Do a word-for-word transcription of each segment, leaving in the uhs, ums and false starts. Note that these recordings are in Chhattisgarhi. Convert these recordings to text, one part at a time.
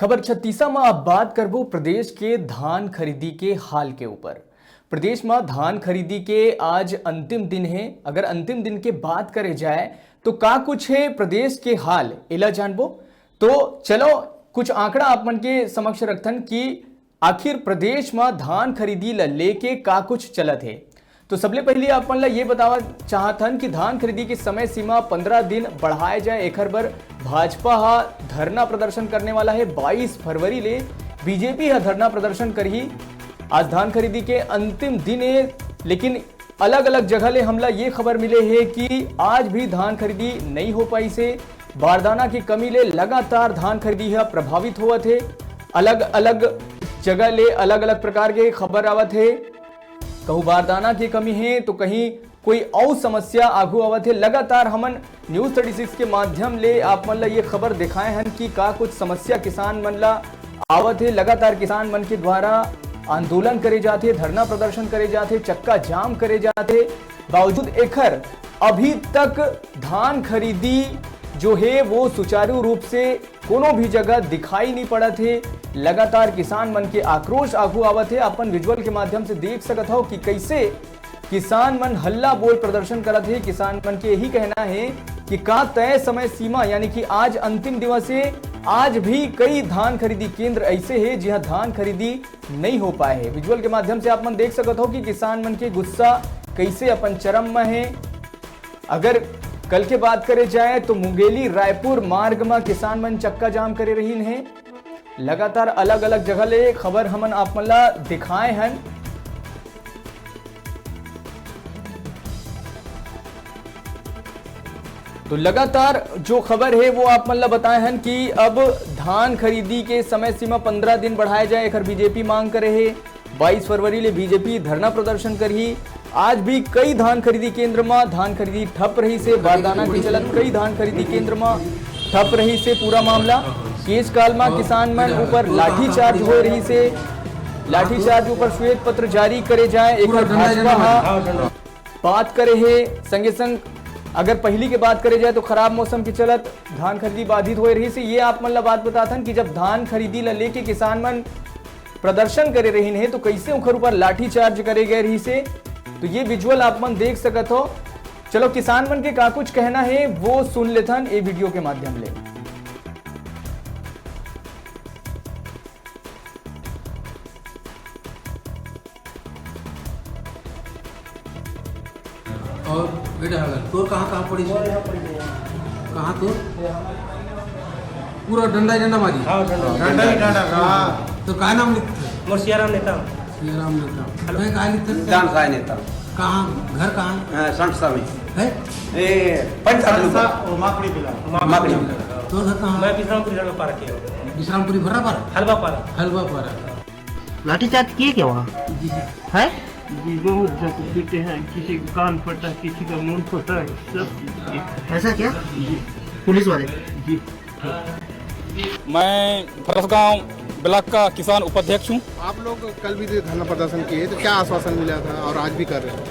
खबर छत्तीसा म अब बात करबो प्रदेश के धान खरीदी के हाल के ऊपर। प्रदेश म धान खरीदी के आज अंतिम दिन हे। अगर अंतिम दिन के बात करे जाए तो का कुछ हे प्रदेश के हाल, एला जानबो। तो चलो कुछ आंकड़ा आप मन के समक्ष रखथन कि आखिर प्रदेश म धान खरीदी ल लेके का कुछ चलत हे। तो सबले पहिली आप मन ल ये बतावा चाहत हन कि धान खरीदी के समय सीमा पंद्रह दिन बढ़ाए जाए, एखर बर भाजपा ह धरना प्रदर्शन करने वाला हे। बाईस फरवरी ले बीजेपी ह धरना प्रदर्शन करही। आज धान खरीदी के अंतिम दिन हे, लेकिन अलग-अलग जगह ले हमला ये खबर मिले हे कि आज भी धान खरीदी नइ हो पाइस हे। बारदाना के कमी ले लगातार धान खरीदी ह प्रभावित होवत हे। अलग-अलग जगह ले अलग-अलग प्रकार के खबर आवत हे। कहूँ बारदाना के कमी हे तो कहीं कोई अउ समस्या आगू आवत हे। लगातार हमन न्यूज़ थर्टी सिक्स के माध्यम ले आप मन ल ये खबर दिखाए हन कि का कुछ समस्या किसान मन ल आवत हे। लगातार किसान मन के द्वारा आंदोलन करे जाथे, धरना प्रदर्शन करे जाथे, चक्का जाम करे जाथे। बावजूद एखर अभी तक धान खरीदी जो हे वो सुचारू रूप से कोनो भी जगह दिखाई नहीं पड़त हे। लगातार किसान मन के आक्रोश आगू आवत हे। अपन विजुअल के माध्यम से देख सकत हव कि कैसे किसान मन हल्ला बोल प्रदर्शन करत हे। किसान मन के यही कहना हे कि का तय समय सीमा यानी कि आज अंतिम दिवस हे, आज भी कई धान खरीदी केंद्र ऐसे हे जिहां धान खरीदी नहीं हो पाए हे। विजुअल के माध्यम से आप मन देख सकत हो कि किसान मन के गुस्सा कैसे अपन चरम म हे। अगर कल के बात करे जाए तो मुंगेली रायपुर मार्ग म किसान मन चक्का जाम करे रहिन हे। लगातार अलग-अलग जगह ले खबर हमन आप मन ला दिखाए हन। तो लगातार जो खबर हे वो आप मन ला बताए हन कि अब धान खरीदी के समय सीमा पंद्रह दिन बढ़ाए जाए, एखर बीजेपी मांग करे हे। बाईस फरवरी ले बीजेपी धरना प्रदर्शन करही। आज भी कई धान खरीदी केंद्र म धान खरीदी ठप रहिस हे, बारदाना के चलत कई धान खरीदी केंद्र म ठप रहिस हे। पूरा मामला केशकाल म किसान मन ऊपर लाठीचार्ज होए रहिस हे। लाठीचार्ज ऊपर श्वेत पत्र जारी करे जाए, एकर भाजपा ह बात करे हे। संगे संग अगर पहिली के बात करे जाए तो खराब मौसम के चलत धान खरीदी बाधित होए रहिस हे। ये आप मन ला बात बताथन कि जब धान खरीदी ला लेके किसान मन प्रदर्शन करे रहिन हे तो कैसे उखर ऊपर लाठीचार्ज करे गए रहिस हे। तो ये विजुअल आप मन देख सकत हो। चलो किसान मन के का कुछ कहना हे वो सुन लेथन ए वीडियो के माध्यम ले। और बेटा हला, तोर कहाँ, कहाँ पड़ी? कहाँ तोर? पूरा डंडा, डंडा मारी। हाँ, डंडा। डंडा ही डंडा, हाँ। तो का नाम लिखते? मोर सियाराम नेता। सियाराम नेता। हेलो। मैं कहाँ लिखते? दान काय नेता। कहाँ? घर कहाँ? हाँ, संत स्वामी। है? ए, पंच संत सा-, वो माकड़ी बिला। माकड़ी बिला। तो घर कहाँ? मैं विश्रामपुरी हलवा पारा के हूँ। विश्रामपुरी भर्रा पारा? हलवा पारा। हलवा पारा। लाठीचार्ज किए क्या वहाँ? जी। है? जी, बहुत ज्यादा पीटे हैं, किसी का कान फटा, किसी का मुंह फटा, सब चीज किए। ऐसा क्या? जी। पुलिस वाले? जी। मैं फरसगांव ब्लॉक का किसान उपाध्यक्ष हूँ। आप लोग कल भी धरना प्रदर्शन किए, तो क्या आश्वासन मिला था और आज भी कर रहे हो?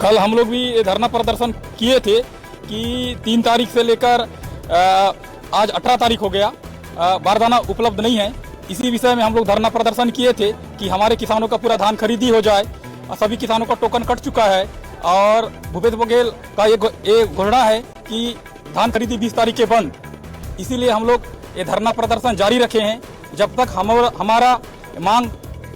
कल हम लोग भी ये धरना प्रदर्शन किए थे कि तीन तारीख से लेकर, अ, आज अठारह तारीख हो गया, अ, बारदाना उपलब्ध नहीं है। इसी विषय में हम लोग धरना प्रदर्शन किए थे कि हमारे किसानों का पूरा धान खरीदी हो जाए और सभी किसानों का टोकन कट चुका है। और भूपेश बघेल का ये घो-, ये घोषणा है कि धान खरीदी बीस तारीख के बंद, इसीलिए हम लोग ये धरना प्रदर्शन जारी रखे हैं। जब तक हम, हमारा मांग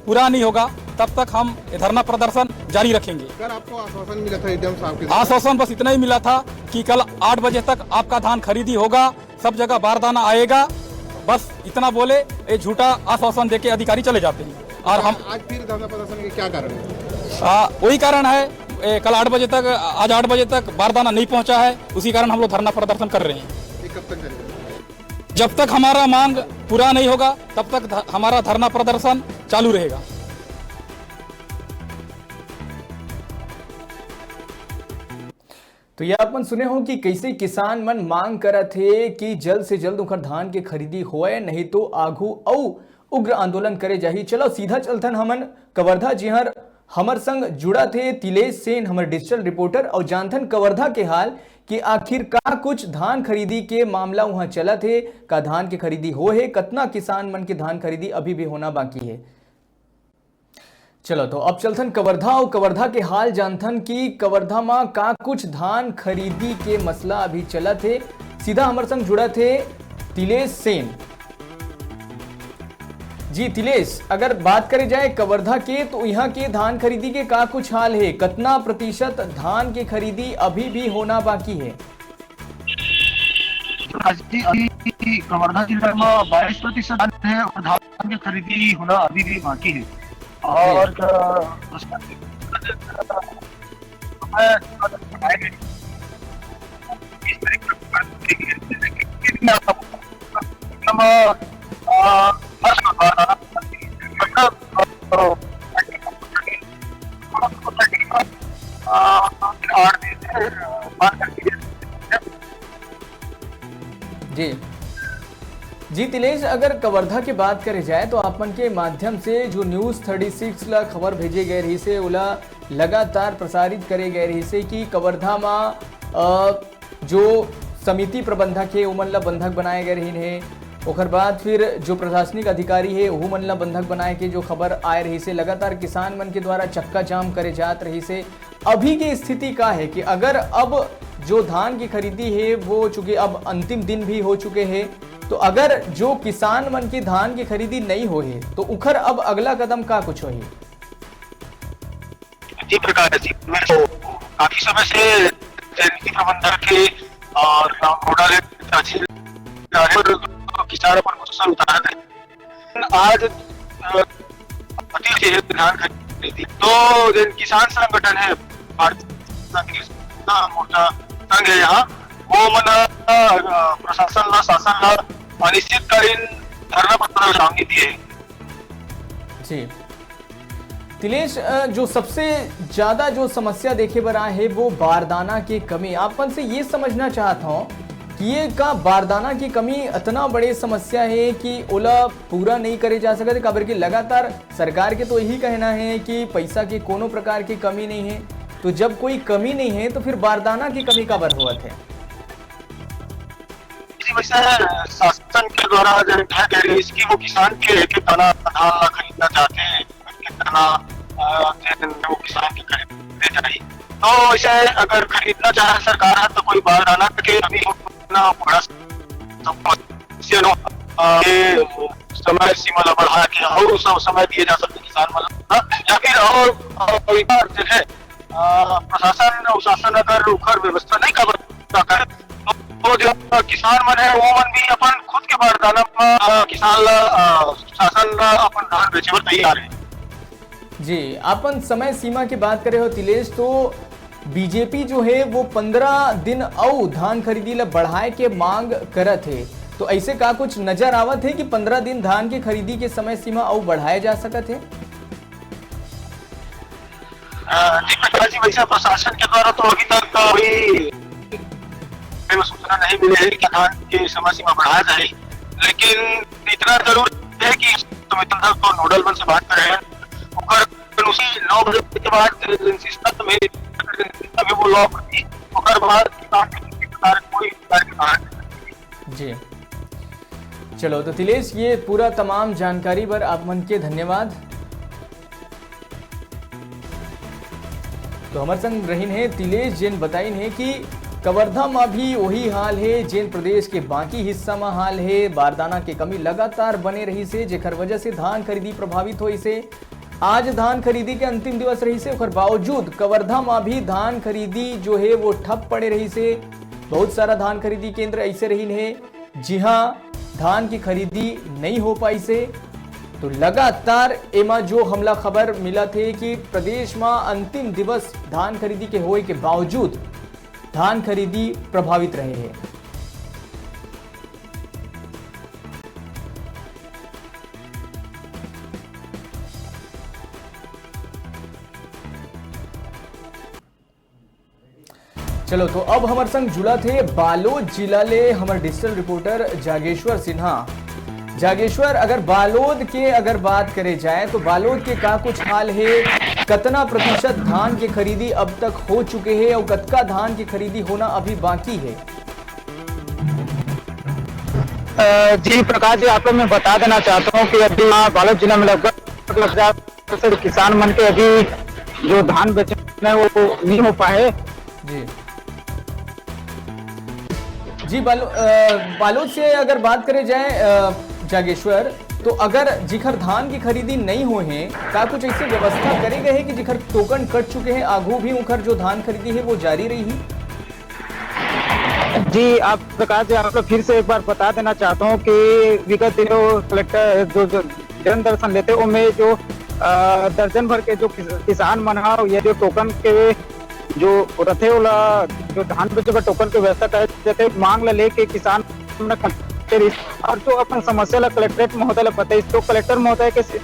पूरा नहीं होगा, तब तक हम ये धरना प्रदर्शन जारी रखेंगे। सर, आपको आश्वासन मिला था एडीएम साहब के? आश्वासन बस इतना ही मिला था कि कल आठ बजे तक आपका धान खरीदी होगा, सब जगह बारदाना आएगा, बस इतना बोले, ये झूठा आश्वासन देके अधिकारी चले जाते हैं। और हम आज फिर धरना प्रदर्शन के क्या कारण है? आ, वही कारण है, ए, कल आठ बजे तक, आज आठ बजे तक बारदाना नहीं पहुंचा है, उसी कारण हम लोग धरना प्रदर्शन कर रहे हैं। ये कब तक चलेगा? जब तक हमारा मांग पूरा नहीं होगा, तब तक ध-, हमारा धरना प्रदर्शन चालू रहेगा। तो ये आप मन सुने हो कि कैसे किसान मन मांग करत हे कि जल्द से जल्द उनकर धान के खरीदी होए, नहीं तो आघू अउ उग्र आंदोलन करे जाही। चलो सीधा चलथन हमन कवर्धा, जिहर हमर संग जुड़त हे तिलेश सेन, हमर डिजिटल रिपोर्टर, अउ जानथन कवर्धा के हाल कि आखिर का कुछ धान खरीदी के मामला उहाँ चलत हे, का धान के खरीदी हो हे, कतना किसान मन के धान खरीदी अभी भी होना बाकी हे। चलो तो अब चलथन कवर्धा अउ कवर्धा के हाल जानथन कि कवर्धा म का कुछ धान खरीदी के मसला अभी चलत हे। सीधा हमर संग जुड़त हे तिलेश सेन। जी तिलेश, अगर बात करे जाए कवर्धा के, तो यहाँ के धान खरीदी के का कुछ हाल हे? कतना प्रतिशत धान के खरीदी अभी भी होना बाकी हे? अभी कवर्धा जिला में बाईस प्रतिशत धान है और धान की खरीदी होना अभी भी बाकी है। और जी जी तिलेश, अगर कवर्धा के बात करे जाए तो आप मन के माध्यम से जो न्यूज थर्टी सिक्स ला खबर भेजे गए रहिसे, ओला लगातार प्रसारित करे गए रहिसे कि कवर्धा मा जो समिति प्रबंधक हे ओमन ला बंधक बनाए गए रहिन हे। ओकर बाद फिर जो प्रशासनिक अधिकारी हे ओहू मन ला बंधक बनाए के जो खबर आए रहिसे, लगातार किसान मन के द्वारा चक्का जाम करे जात रहिसे। अभी के स्थिति का हे कि अगर अब जो धान की खरीदी हे वो चूंकि अब अंतिम दिन भी हो चुके हे, तो अगर जो किसान मन की धान की खरीदी नहीं हो हे तो उखर अब अगला कदम का कुछ होही? जी प्रकाश जी, मैं तो काफी समय से समिति प्रबंधक के और ग्राम नोडल तहसीलदार किसान अपन गुस्सा उतारा थे। आज अ, अति से धान खरीदी तो जो किसान संगठन है, भारतीय किसान मोर्चा संघ है यहाँ, वो मन अ, प्रशासन ला, शासन ला अनिश्चितकालीन धरना प्रदर्शन की दिए। जी तिलेश, अ, जो सबसे ज्यादा जो समस्या देखे बर आए हे वो बारदाना के कमी। आप मन से ये समझना चाहत हूँ कि ये का बारदाना की कमी इतना बड़े समस्या हे कि ओला पूरा नहीं करे जा सकत हे, काबर कि लगातार सरकार के तो यही कहना हे कि पैसा के कोनो प्रकार की कमी नहीं हे, तो जब कोई कमी नहीं हे तो फिर बारदाना की कमी काबर होवत हे? जी, वैसे शासन के द्वारा जो है कि इसकी वो किसान के एक एक दाना धान ला खरीदना चाहते हैं, एक एक दाना अ, जो है वो किसान के खरीदना चाहिए। तो इसे अगर खरीदना चाहे सरकार है तो कोई बारदाना के अभी इतना बड़ा समस्या नो, अ, ये समय सीमा ला बढ़ा के और सब समय दिए जा सकते किसान मन ला, या फिर और, और कोई बार जो है अ, प्रशासन अउ शासन अगर उखर व्यवस्था नहीं कर करे तो, तो जो किसान मन है वो मन भी अपन खुद के बारदाना म, अ, किसान ला, अ, शासन ला अपन धान बेचे बर तैयार है। जी, अपन समय सीमा की बात करे हो तिलेश, तो बीजेपी जो है वो पंद्रह दिन अउ धान खरीदी ला बढ़ाए के मांग करत हे, तो ऐसे का कुछ नजर आवत हे कि पंद्रह दिन धान के खरीदी के समय सीमा अउ बढ़ाए जा सकत हे? अ, जी प्रकाश जी, वैसे प्रशासन के द्वारा तो अभी तक कोई सूचना नहीं मिली है कि धान की समय सीमा बढ़ाया जाए, लेकिन इतना जरूर है कि समिति को नोडल मन से बात करें, ओकर उसी नौ बजे के बाद system में अभी वो लॉक होती, ओकर बाद किसान के प्रकार कोई प्रकार के धान जी चलो तो तिलेश, ये पूरा तमाम जानकारी बर आप मन के धन्यवाद। तो हमर संग रहिन हे तिलेश, जेन बताइन हे कि कवर्धा म भी वही हाल हे, जेन प्रदेश के बाकी हिस्सा म हाल हे। बारदाना के कमी लगातार बने रहिस हे, जेकर वजह से धान खरीदी प्रभावित होइस हे। आज धान खरीदी के अंतिम दिवस रहिस हे, ओकर बावजूद कवर्धा म भी धान खरीदी जो हे वो ठप पड़े रहिस हे। बहुत सारा धान खरीदी केंद्र ऐसे रहिन हे, जिहां धान की खरीदी नहीं हो पाइस हे। तो लगातार एमा जो हमला खबर मिलत हे कि प्रदेश म अंतिम दिवस धान खरीदी के होए के बावजूद धान खरीदी प्रभावित रहे हे। चलो, तो अब हमर संग जुड़त हे बालोद जिला ले हमर डिजिटल रिपोर्टर जागेश्वर सिन्हा। जागेश्वर, अगर बालोद के अगर बात करे जाए, तो बालोद के का कुछ हाल हे? कतना प्रतिशत धान के खरीदी अब तक हो चुके हे और कतका धान के खरीदी होना अभी बाकी हे? अ, जी प्रकाश जी, आप लोग मैं बता देना चाहता हूँ कि अभी यहाँ बालोद जिला में लगभग, लगभग किसान मन के अभी जो धान बेचना है वो नहीं हो पाए। जी। जी, बालो-, अ, बालोद से अगर बात करे जाए, अ, जागेश्वर, तो अगर जिखर धान की खरीदी नहीं होए हे, का कुछ ऐसे व्यवस्था करे गए हे कि जिखर टोकन कट चुके हे, आगू भी उखर जो धान खरीदी हे, वो जारी रही? जी, आप प्रकाश जी, आप लोग फिर से एक बार बता देना चाहता हूँ कि विगत दिनों कलेक्टर जो, जो जन दर्शन लेते, ओमे जो, अ, दर्जन भर के जो किस-, किसान मन हा, ये जो टोकन के जो रथे, ओला जो धान बेचे बर टोकन के व्यवस्था करे जाथे, मांग ला लेके किसान मन कलेक्टर और जो अपन समस्या ला कलेक्ट्रेट महोदय ला बताइस, तो कलेक्टर महोदय के सि-,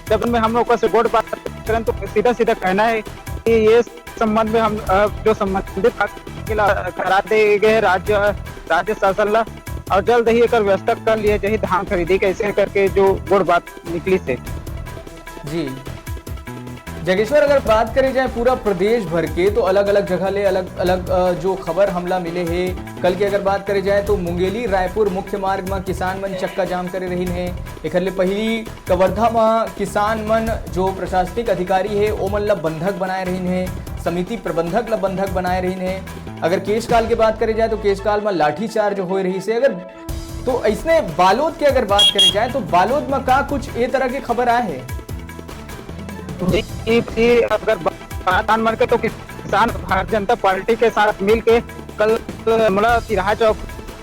जब में हम ओकर से गोठ बात करन, तो सीधा सीधा कहना है कि ये संबंध में हम, अ, जो संबंधित खाके ला करा दे गए राज्य, राज्य शासन ला, और जल्द ही एकर व्यवस्था कर लिया जाही धान खरीदी कैसे करके जो गोठ बात निकली से। जी। जगेश्वर, अगर बात करे जाए पूरा प्रदेश भर के, तो अलग-अलग जगह ले अलग-अलग, अ, जो खबर हमला मिले हे। कल के अगर बात करे जाए, तो मुंगेली रायपुर मुख्य मार्ग म किसान मन चक्का जाम करे रहिन हे। एखर ले पहिली कवर्धा म किसान मन जो प्रशासनिक अधिकारी हे, ओमन ल बंधक बनाए रहिन हे, समिति प्रबंधक ल बंधक बनाए रहिन हे। अगर केशकाल के बात करे जाए, तो केशकाल म लाठीचार्ज होए रहिस हे। अगर तो अइसने बालोद के अगर बात करे जाए, तो बालोद म का कुछ ए तरह के खबर आए हे? जी, जी, अगर बात मान के, तो किसान भारतीय जनता पार्टी के साथ मिल के कल मला तिराहा चौक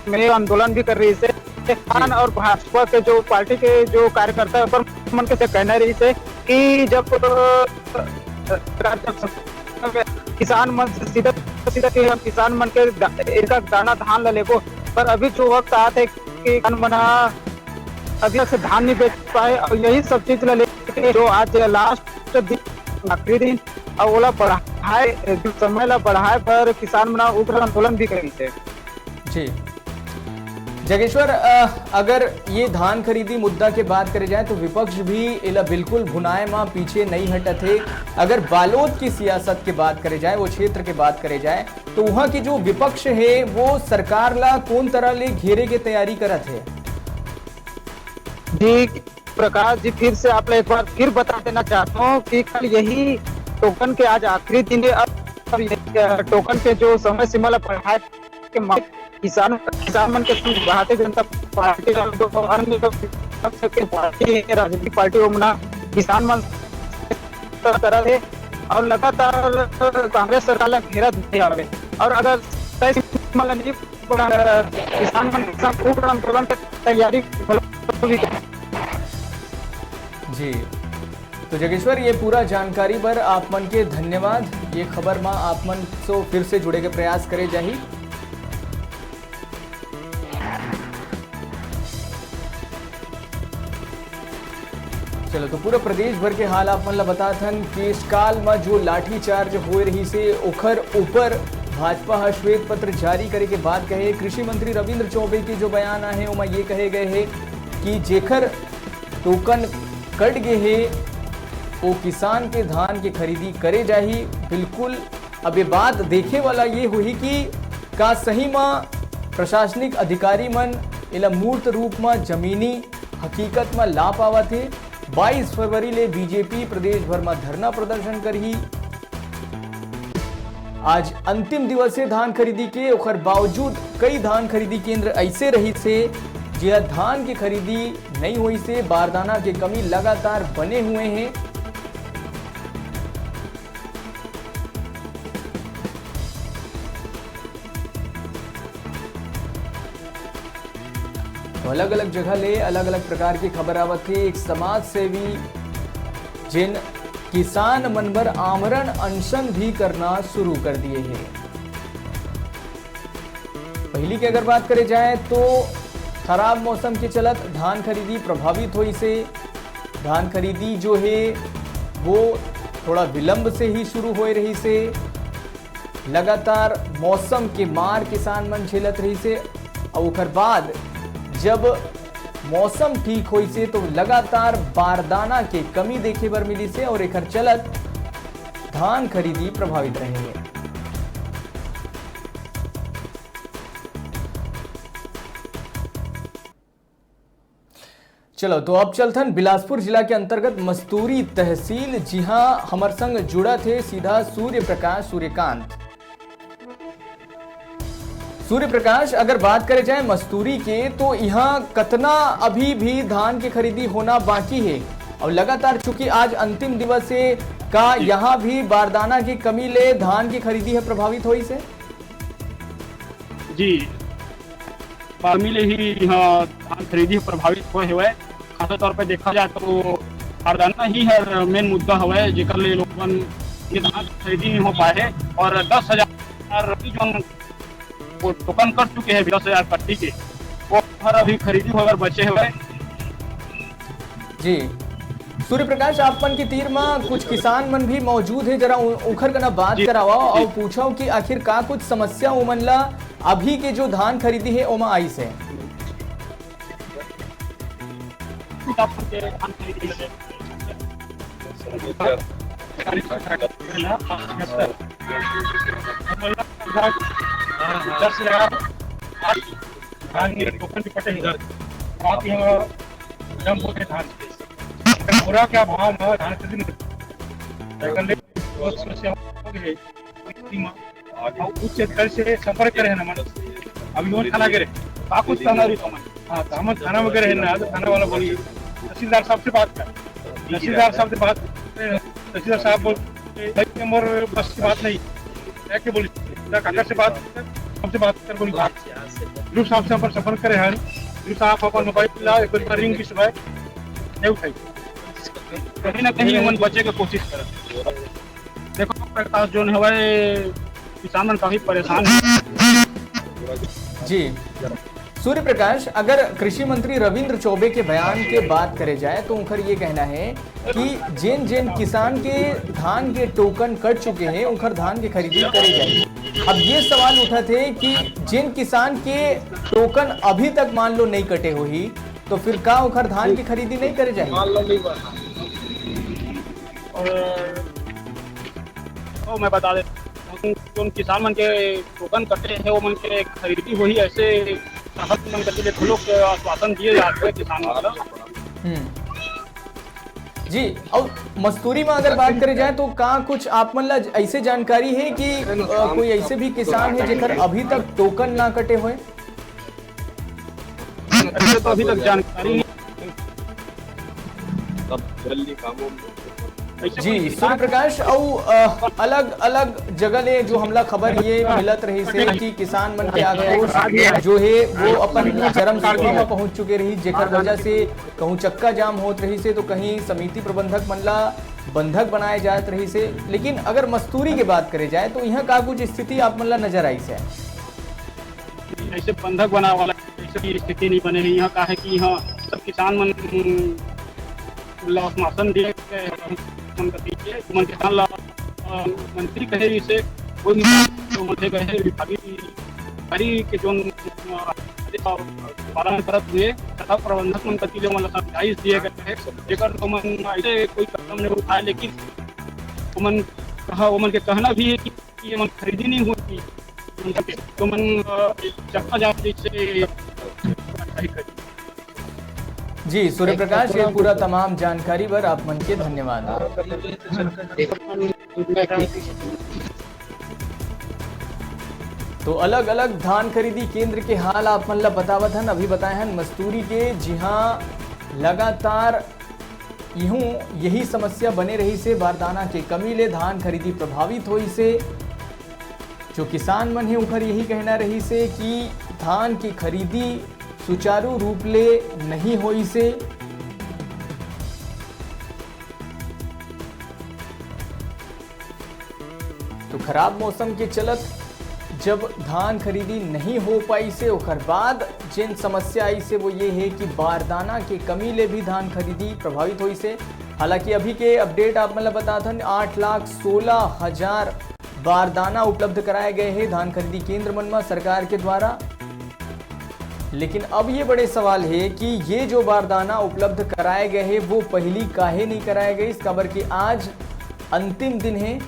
में आंदोलन भी कर रहिस हे। किसान जी। और भाजपा के जो पार्टी के जो कार्यकर्ता हे, ओकर मन के से कहना रहिस हे कि जब, अ, सरकार जब किसान मन से सीधा, सीधा कि हम किसान मन के दा-, एक एक दाना धान ला लेबो, पर अभी जो वक्त आत हे कि किसान मन ह अभी तक से धान नहीं बेच पाए, और यही सब चीज ला लेके जो आज लास्ट दिन, आखिरी दिन, और ओला बढ़ाए, जो समय ला बढ़ाए पर किसान मन ह उग्र आंदोलन भी करिस हे। जी। जगेश्वर, अ, अगर ये धान खरीदी मुद्दा के बात करे जाए, तो विपक्ष भी एला बिल्कुल भुनाए म पीछे नहीं हटत हे। अगर बालोद की सियासत के बात करे जाए, वो क्षेत्र के बात करे जाए, तो वहाँ की जो विपक्ष हे, वो सरकार ला कौन तरह ले घेरे के तैयारी करत हे? जी, प्रकाश जी, फिर से आप एक बार फिर बता देना चाहता हूँ कि कल यही टोकन के आज आखिरी दिन हे। अब, अब ये, अ, टोकन के जो समय सीमा ला बढ़ाए के मांग किसान, किसान मन के संग भारतीय जनता पार्टी और जो अन्य जो विपक्ष के पार्टी हे, राजनीतिक पार्टी, ओमन किसान मन से करत हे और लगातार कांग्रेस सरकार ला घेरत हे। और अगर तय सीमा ला नहीं बढ़ा, किसान मन के संग उग्र आंदोलन के तैयारी भी जी। तो जगेश्वर, ये पूरा जानकारी बर आप मन के धन्यवाद। ये खबर मा आप मन से फिर से जुड़े के प्रयास करे जाही। चलो, तो पूरा प्रदेश भर के हाल आप मन ला बतात हन। केशकाल मा जो लाठीचार्ज होए रहिस हे, ओखर ऊपर भाजपा ह श्वेत पत्र जारी करे के बात कहे। कृषि मंत्री रविंद्र चौबे के जो बयान आहे, ओमा ये कहे गए हे कि जेखर टोकन कट गे हे, ओ किसान के धान के खरीदी करे जाही। बिल्कुल, अब ये बात देखे वाला ये होही कि का सही म प्रशासनिक अधिकारी मन एला मूर्त रूप म जमीनी हकीकत म ला पावत हे। बाईस फरवरी ले बीजेपी प्रदेश भर म धरना प्रदर्शन करही। आज अंतिम दिवस हे धान खरीदी के, ओखर बावजूद कई धान खरीदी केंद्र ऐसे रहिस हे, जिहा धान के खरीदी नई होइस हे, बारदाना के कमी लगातार बने हुए हे। तो अलग-अलग जगह ले अलग-अलग प्रकार के खबर आवत हे। एक समाज सेवी, जेन किसान मन बर आमरण अनशन भी करना शुरू कर दिए हे। पहिली के अगर बात करे जाए, तो खराब मौसम के चलत धान खरीदी प्रभावित होइस हे। धान खरीदी जो हे, वो थोड़ा विलंब से ही शुरू होए रहिस हे। लगातार मौसम के मार किसान मन झेलत रहिस हे, अउ ओकर बाद जब मौसम ठीक होइस हे, तो लगातार बारदाना के कमी देखे बर मिलिस हे, अउ एकर चलत धान खरीदी प्रभावित रहे हे। चलो, तो अब चलथन बिलासपुर जिला के अंतर्गत मस्तूरी तहसील, जिहां हमर संग जुड़त हे सीधा सूर्य प्रकाश सूर्यकांत। सूर्य प्रकाश, अगर बात करे जाए मस्तूरी के, तो इहां कतना अभी भी धान के खरीदी होना बाकी हे, और लगातार चूंकि आज अंतिम दिवस हे, का यहां भी बारदाना के कमी ले धान के खरीदी ह प्रभावित होइस हे? जी, पामी ले ही इहाँ धान खरीदी प्रभावित होए हवय। खासतौर पे देखा जाए तो बारदाना ही हर मेन मुद्दा हवय, जेकर ले लोगन ये धान खरीदी नहीं हो पाए हे और दस हजार रुपये जोन वो टोकन कट चुके हैं, दस हजार कट्टी के, वो हर अभी खरीदी होए बर बचे हवय। जी, सूर्य प्रकाश, आप मन के तीर म कुछ किसान मन भी मौजूद हे, जरा उ-, उखर कना बात जी, करावव जी। और पूछव कि आखिर का कुछ समस्या उमन ला अभी के जो धान खरीदी हे ओमा आइस हे। दस हजार धान के टोकन भी कटे हैं। बाकी हम जम हो गए धान के। बोरा क्या भाव है धान के दिन? एकर ले बहुत समस्या हो गई है। अब उच्च अधिकारी से संपर्क करे हैं ना मन। अब योन थाना गिरे। का कुछ थाना रही तो मन। हाँ, तो हम थाना में गए हैं ना, तो थाना वाला बोली, तहसीलदार साहब से बात कर। तहसीलदार साहब से बात कर, तहसीलदार साहब बोल, "भाई, ये मोर बस की बात नहीं।" क्या के बोली, "ना काका से बात कर, हमसे बात कर," बोली, "बात।" गुरु साहब से अपन संपर्क करे हैं, गुरु साहब अपन मोबाइल ला, एक बार रिंग भी सुबह नहीं उठाई। कहीं ना कहीं उमन बचे के कोशिश करत। देखो, प्रकाश जोन हवय, किसान मन काफी परेशान हे। जी, सूर्य प्रकाश, अगर कृषि मंत्री रविंद्र चौबे के बयान के बात करे जाए तो उनकर ये कहना है कि जेन जेन किसान के धान के टोकन कट चुके हैं, उनकर धान के खरीदी करे जाए। अब ये सवाल उठत हे कि जेन किसान के टोकन अभी तक मान लो नहीं कटे होही, तो फिर का ओखर धान के खरीदी नहीं करे जाही? और, ओ, मैं बता देता हूँ, उन किसान मन के टोकन कटे हैं, वो मन के खरीदी होही, ऐसे राहत मन के लिए घलोक आश्वासन दिए जाते हैं किसान मन ला। हम्म। जी, और मस्तूरी में अगर बात करे जाए तो का कुछ आप मन ला ऐसे जानकारी है कि, अ, कोई ऐसे भी किसान है जेकर अभी तक टोकन ना कटे होए? ऐसे तो अभी तक जानकारी नहीं। तब जल्दी कामों में ऐसे जी, कोई सूर्य प्रकाश, अउ, अ, अलग-अलग जगह ले जो हमला खबर ये मिलत रहिस हे कि किसान मन के आक्रोश जो हे वो अपन चरम सीमा में पहुंच चुके रहिस, जेकर वजह से कहूं चक्का जाम होत रहिस हे, तो कहीं समिति प्रबंधक मन ला बंधक बनाए जात रहिस हे। लेकिन अगर मस्तूरी के बात करे जाए तो इहां का कुछ स्थिति आप मन ला नजर आइस हे? ऐसे बंधक बनाए वाला ऐसे भी स्थिति नहीं बने हे। यहाँ का है कि यहाँ सब किसान मन, उम, ला आश्वासन दिए गए हैं, मन का दीजिए, मन किसान ला, अ, मंत्री कहे इसे कोई भी तो मंत्री कहे विभागीय अधिकारी के जोन, अ, आदेश पालन करत हुए तथा प्रबंधक मन कति ले मन ला समझाइश दिए गए हैं, जेकर तो मन ऐसे कोई कदम नहीं उठाए, लेकिन ओमन कहा, ओमन के कहना भी है कि ये मन खरीदी नहीं होती, तो मन, अ, चक्का जाम जैसे। जी, सूर्य प्रकाश, ये पूरा तमाम जानकारी बर आप मन के धन्यवाद। तो अलग-अलग धान खरीदी केंद्र के हाल आप मन ला बतावत हन। अभी बताए हन मस्तूरी के, जिहां लगातार इहूं यही समस्या बने रहिस हे, बारदाना के कमी ले धान खरीदी प्रभावित होइस हे। जो किसान मन हे, उंकर यही कहना रहिस हे कि धान की खरीदी सुचारू रूप ले नहीं होइस हे। तो खराब मौसम के चलत जब धान खरीदी नहीं हो पाइस हे, ओकर बाद जेन समस्या आइस हे, वो ये हे कि बारदाना के कमी ले भी धान खरीदी प्रभावित होइस हे। हालांकि अभी के update आप मन ला बतात हन, आठ लाख सोलह हजार बारदाना उपलब्ध कराए गए हे धान खरीदी केंद्र मन म सरकार के द्वारा। लेकिन अब ये बड़े सवाल हे कि ये जो बारदाना उपलब्ध कराए गए हे, वो पहिली काहे नहीं कराए गइस, काबर कि आज अंतिम दिन हे।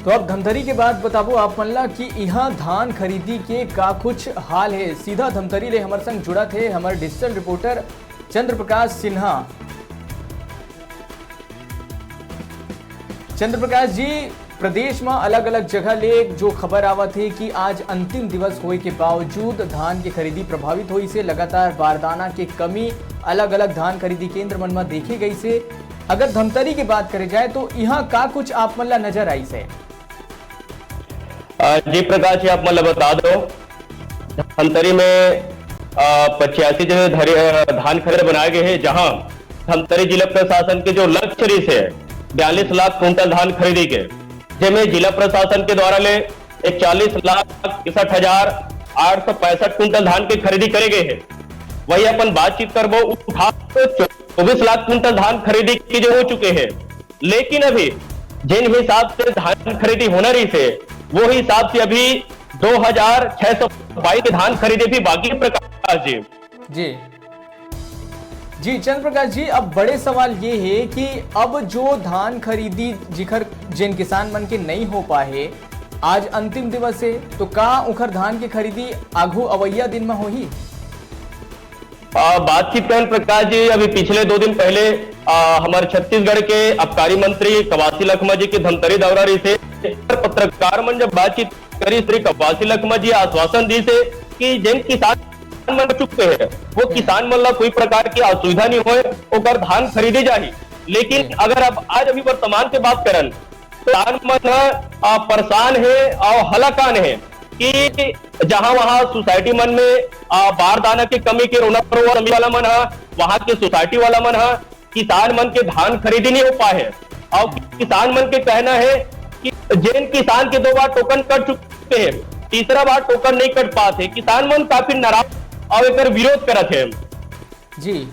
तो अब धमतरी के बात बताबो आप मन ला कि इहाँ धान खरीदी के का कुछ हाल हे। सीधा धमतरी ले हमर संग जुड़त हे हमर डिजिटल रिपोर्टर चंद्र प्रकाश सिन्हा। चंद्र प्रकाश जी, प्रदेश म अलग-अलग जगह ले जो खबर आवत हे कि आज अंतिम दिवस होए के बावजूद धान के खरीदी प्रभावित होइस हे, लगातार बारदाना के कमी अलग-अलग धान खरीदी केंद्र मन म देखे गइस हे। अगर धमतरी के बात करे जाए तो इहाँ का कुछ आप मन ला नजर आइस हे? अ, जी प्रकाश जी, आप मन ल बता दो, धमतरी में, अ, पचासी जगह धरे-, अ, धान खरीद बनाए गए हे, जहां धमतरी जिला प्रशासन के जो लक्ष्य रहिस हे बयालीस लाख कुंटल धान खरीदी के, जेमे जिला प्रशासन के द्वारा ले इकतालीस लाख इकसठ हजार आठ सौ पैंसठ कुंटल धान के खरीदी करे गए हे। वही अपन बातचीत करबो, उठा तो चौबीस लाख कुंटल धान खरीदी के जो हो चुके हे, लेकिन अभी जिन हिसाब से धान खरीदी होना रहिस हे, वो हिसाब से अभी दो हजार छह सौ बाईस के धान खरीदी भी बाकी हे, प्रकाश जी। जी। जी, चंद्र प्रकाश जी, अब बड़े सवाल ये हे कि अब जो धान खरीदी जिखर, जेन किसान मन के नइ हो पाए हे, आज अंतिम दिवस हे, तो का उखर धान के खरीदी आघू अवइया दिन म होही? अ, बातचीत करन प्रकाश जी, अभी पिछले दो दिन पहले, अ, हमर छत्तीसगढ़ के आबकारी मंत्री कवासी लखमा जी के धमतरी दौरा रहिस हे। पत्रकार मन जब बातचीत करिस, श्री कवासी लखमा जी आश्वासन दिस हे कि जेन किसान मन चुके हे, वो किसान मन ला कोई प्रकार के असुविधा नहीं होए, ओकर धान खरीदे जाही। लेकिन अगर अब आज अभी वर्तमान के बात करन, किसान मन ह, अ, परेशान हे और हलाकान हे कि जहां वहां सोसाइटी मन में, अ, बारदाना के कमी के रोना रोवा वाला मन ह, वहां के सोसाइटी वाला मन ह, किसान मन के धान खरीदी नहीं हो पाए हे। और किसान मन के कहना हे कि जेन किसान के दो बार टोकन कट चुके हे, तीसरा बार टोकन नहीं कट पात हे। किसान मन काफी नाराज और एकर विरोध करत हे। जी,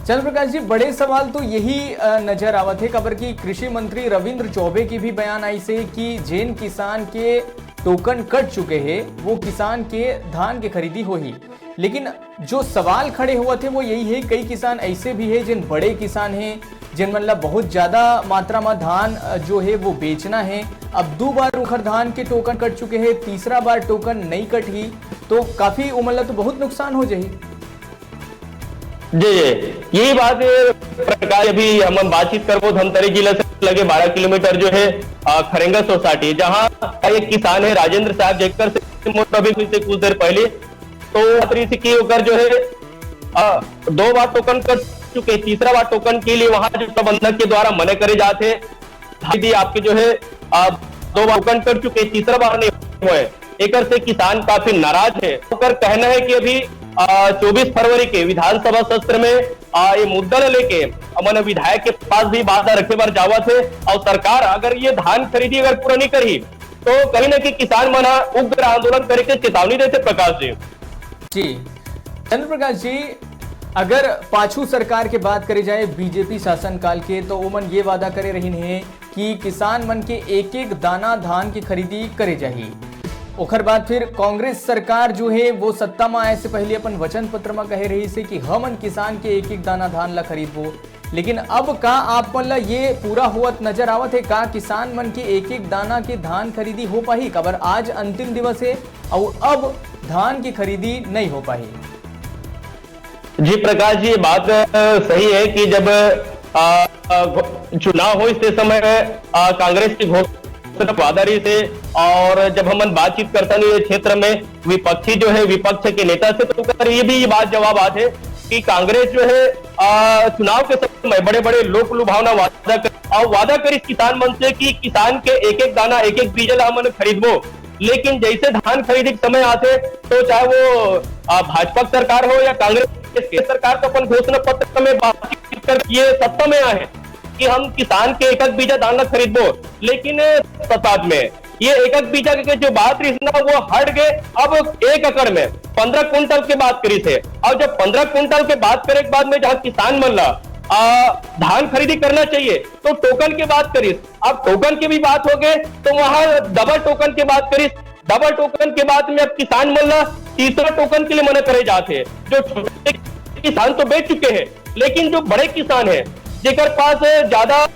चंद्र प्रकाश जी, बड़े सवाल तो यही, अ, नजर आवत हे, काबर कि कृषि मंत्री रविंद्र चौबे के भी बयान आइस हे कि जेन किसान के टोकन कट चुके हे, वो किसान के धान के खरीदी होही। लेकिन जो सवाल खड़े होवत हे, वो यही हे, कई किसान ऐसे भी हे, जिन बड़े किसान हे, जिन मन ला बहुत ज्यादा मात्रा में धान, अ, जो हे, वो बेचना हे। अब दो बार उखर धान के टोकन कट चुके हे, तीसरा बार टोकन नई कटही, तो काफी उमन ला तो बहुत नुकसान हो जाही। जी, जी, यही बात हे प्रकाश। अभी हम बातचीत करबो धमतरी जिला से लगे बारह किलोमीटर जो हे, अ, खरेंगा सोसाइटी, जहां एक किसान हे राजेंद्र साहब, जेकर से मोर अभी से कुछ देर पहले तो बात रहिस कि ओकर जो हे, अ, दो बार टोकन कट चुके, तीसरा बार टोकन के लिए वहां जो प्रबंधक के द्वारा मना करे जात हे, यदि आपके जो हे, अ, दो बार टोकन कट चुके, तीसरा बार नहीं होए, एकर से किसान काफी नाराज हे। ओकर कहना हे कि अभी, अ, चौबीस फरवरी के विधानसभा सत्र में, अ, ये मुद्दा ल लेके हमन विधायक के पास भी बात रखे बर जावत हे और सरकार अगर ये धान खरीदी अगर पूरा नहीं करही, तो कहीं ना कहीं किसान मन ह उग्र आंदोलन करे के चेतावनी देथे प्रकाश जी। जी, चंद्र प्रकाश जी, अगर पाछू सरकार के बात करे जाए बीजेपी शासनकाल के, तो ओमन ये वादा करे रहिन हे कि किसान मन के एक-एक दाना धान के खरीदी करे जाही। ओखर बाद फिर कांग्रेस सरकार जो हे, वो सत्ता म आए से पहले अपन वचन पत्र म कहे रहिस हे कि हमन किसान के एक-एक दाना धान ला खरीदबो। लेकिन अब का आप मन ला ये पूरा होवत नजर आवत हे? का किसान मन के एक-एक दाना के धान खरीदी हो पाही? काबर आज अंतिम दिवस हे अउ अब धान के खरीदी नई हो पाही। जी प्रकाश जी, ये बात, अ, सही हे कि जब, अ, अ, घो-, चुनाव होइस ते समय, अ, कांग्रेस के घोषणा वादा रहिस हे और जब हमन बातचीत करथन ये क्षेत्र में विपक्षी जो हे, विपक्ष के नेता से, तो ओकर ये भी बात जवाब आत हे कि कांग्रेस जो हे, अ, चुनाव के समय बड़े-बड़े लोक लुभावना वादा कर, अउ वादा करिस किसान मन से कि किसान के एक-एक दाना, एक-एक बीजा ला हमन खरीदबो। लेकिन जैसे धान खरीदी के समय आथे, तो चाहे वो, अ, भाजपा के सरकार हो या कांग्रेस के सरकार, तो अपन घोषणा पत्र में बातचीत कर ये सत्ता में आए कि हम किसान के एक-एक बीजा धान ला खरीदबो। लेकिन सत्ता में ये एक-एक बीजा के जो बात रहिस ना, वो हट गए। अब एक एकड़ में पन्द्रह कुंटल के बात करिस हे, और जब पन्द्रह कुंटल के बात करे के बाद में जहाँ किसान मन ला, आ, धान खरीदी करना चाहिए, तो टोकन के बात करिस। अब टोकन के भी बात हो गए, तो वहाँ डबल टोकन के बात करिस। डबल टोकन के बाद में अब किसान मन ला तीसरा टोकन के लिए मना करे जात हे। जो छोटे किसान तो बेच चुके हैं, लेकिन जो बड़े किसान हैं, जेकर पास ज्यादा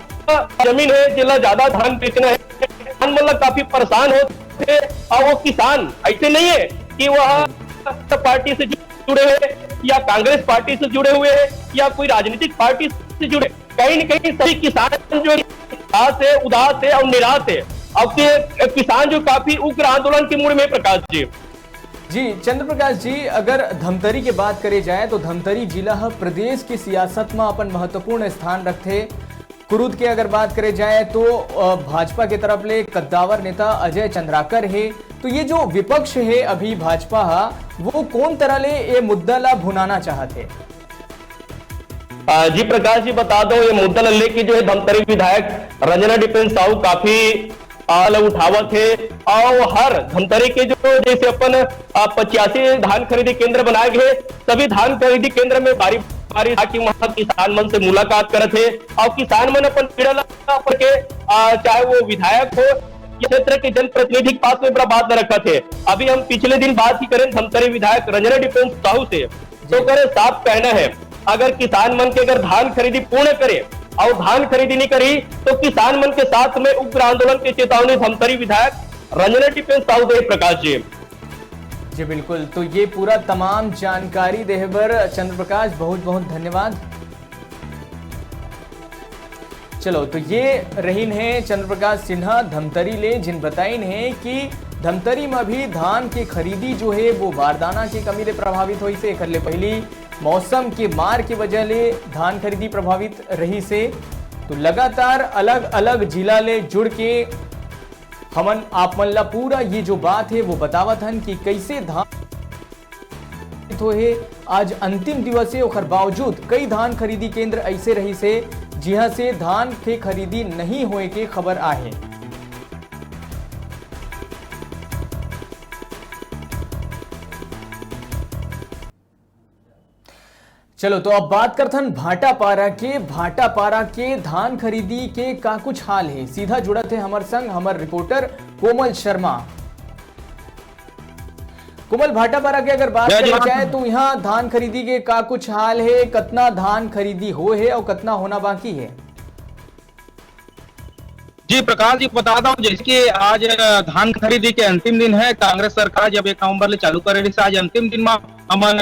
जमीन है, जिला ज्यादा धान बेचना है, किसान मन ला काफी परेशान होथे। और वो किसान ऐसे नहीं है कि वह पार्टी से जुड़े हुए या कांग्रेस पार्टी से जुड़े हुए हैं या कोई राजनीतिक पार्टी से जुड़े, कहीं ना कहीं सभी किसान जो निराश है, उदास है और निराश है। अब के किसान जो काफी उग्र आंदोलन के मूड में, प्रकाश जी। जी चंद्र प्रकाश जी, अगर धमतरी के बात करे जाए तो धमतरी जिला ह प्रदेश की सियासत में अपन महत्वपूर्ण स्थान रखथे। कुरुद के अगर बात करे जाए तो भाजपा के तरफ ले कद्दावर नेता अजय चंद्राकर हे। तो ये जो विपक्ष हे अभी भाजपा हा, वो कौन तरह ले ये मुद्दा ला भुनाना चाहत हे? जी प्रकाश जी, बता दो, ये मुद्दा ला लेके जो है धमतरी विधायक रंजना डिपेंस साहू काफी आल उठावत हे। और हर धमतरी के जो जैसे अपन पचासी धान खरीदी केंद्र बनाए गए, सभी धान खरीदी केंद्र में बारी बारी जाके वहाँ किसान मन से मुलाकात करत हे और किसान मन अपन पीड़ा ला करके, चाहे वो विधायक हो, क्षेत्र के जनप्रतिनिधि के पास में बड़ा बात न रखत हे। अभी हम पिछले दिन बात ही करें धमतरी विधायक रंजना डिपेंस साहू से, तो करे साफ कहना है, अगर किसान मन के अगर धान खरीदी पूर्ण करे और धान खरीदी नहीं करी, तो किसान मन के साथ में उग्र आंदोलन की चेतावनी धमतरी विधायक रंजना डिपेंस साहू दे, प्रकाश जी। जी बिल्कुल, तो ये पूरा तमाम जानकारी देहे बर चंद्र प्रकाश बहुत बहुत धन्यवाद। चलो, तो ये रहीन हे चंद्र प्रकाश सिन्हा धमतरी ले, जिन बताइन हे कि धमतरी में भी धान के खरीदी जो हे वो बारदाना के कमी ले प्रभावित होइस हे। एकर ले पहली मौसम के मार के वजह ले धान खरीदी प्रभावित रहिस हे। तो लगातार अलग-अलग जिला ले जुड़ के हमन आप मन ला पूरा ये जो बात हे वो बतावत हन कि कैसे धान होए हे। आज अंतिम दिवस हे, ओखर बावजूद कई धान खरीदी केंद्र ऐसे रहिस हे, जिहां से धान के खरीदी नहीं होए के खबर आहे। चलो, तो अब बात करथन भाटापारा के। भाटापारा के धान खरीदी के का कुछ हाल हे? सीधा जुड़त हे हमर संग हमर रिपोर्टर कोमल शर्मा। कोमल, भाटापारा के अगर बात करे जाए तो यहाँ धान खरीदी के का कुछ हाल हे, कतना धान खरीदी हो हे और कतना होना बाकी हे? जी प्रकाश जी, बता दो, जैसे कि आज धान खरीदी के अंतिम दिन है, कांग्रेस सरकार जब एक नवंबर ले चालू करे रहिस, आज अंतिम दिन में हमन